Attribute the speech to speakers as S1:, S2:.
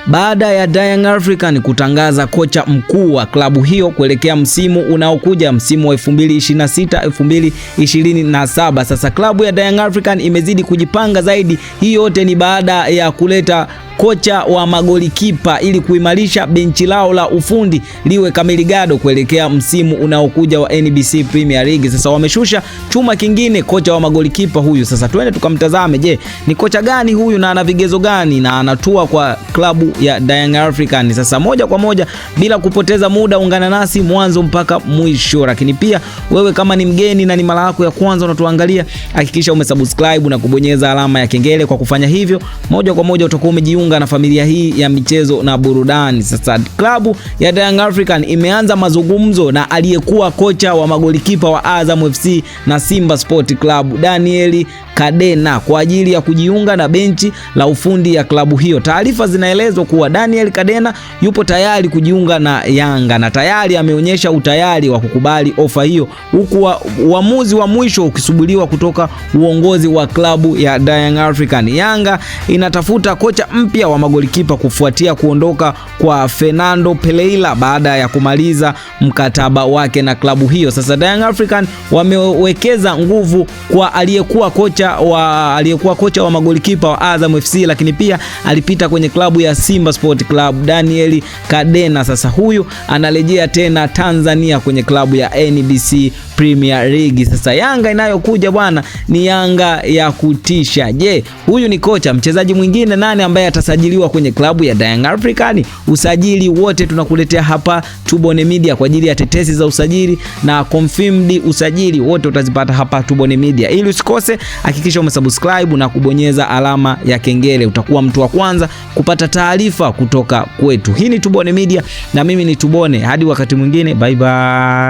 S1: Baada ya Young African kutangaza kocha mkuu wa klabu hiyo kuelekea msimu unaokuja, msimu wa 2026 2027. Sasa klabu ya Young African imezidi kujipanga zaidi. Hii yote ni baada ya kuleta kocha wa magolikipa ili kuimarisha benchi lao la ufundi liwe kamili gado kuelekea msimu unaokuja wa NBC Premier League. Sasa wameshusha chuma kingine, kocha wa magolikipa huyu. Sasa twende tukamtazame, je, ni kocha gani huyu na ana vigezo gani na anatua kwa klabu ya Young African. Sasa moja kwa moja bila kupoteza muda, ungana nasi mwanzo mpaka mwisho. Lakini pia wewe kama ni mgeni na ni mara yako ya kwanza unatuangalia, hakikisha umesubscribe na kubonyeza alama ya kengele. Kwa kufanya hivyo, moja kwa moja utakuwa umejiunga na familia hii ya michezo na burudani. Sasa klabu ya Young African imeanza mazungumzo na aliyekuwa kocha wa magolikipa wa Azam FC na Simba Sport Club Daniel Kadena kwa ajili ya kujiunga na benchi la ufundi ya klabu hiyo. Taarifa zinaelezwa kuwa Daniel Kadena yupo tayari kujiunga na Yanga na tayari ameonyesha utayari wa kukubali ofa hiyo, huku uamuzi wa mwisho ukisubiriwa kutoka uongozi wa klabu ya Young African. Yanga inatafuta kocha mpya wa magolikipa kufuatia kuondoka kwa Fernando Pereira baada ya kumaliza mkataba wake na klabu hiyo. Sasa Young African wamewekeza nguvu kwa aliyekuwa kocha wa magolikipa wa Azam FC, lakini pia alipita kwenye klabu ya Simba Sport Club Daniel Kadena. Sasa huyu anarejea tena Tanzania kwenye klabu ya NBC Premier League. Sasa Yanga inayokuja bwana ni Yanga ya kutisha. Je, huyu ni kocha mchezaji mwingine nani ambaye atasajiliwa kwenye klabu ya Young African? Usajili wote tunakuletea hapa Tubone Media kwa ajili ya tetesi za usajili na confirmed usajili wote utazipata hapa Tubone Media. Ili usikose, hakikisha umesubscribe na kubonyeza alama ya kengele. Utakuwa mtu wa kwanza kupata taarifa kutoka kwetu. Hii ni Tubone Media na mimi ni Tubone. Hadi wakati mwingine, bye bye.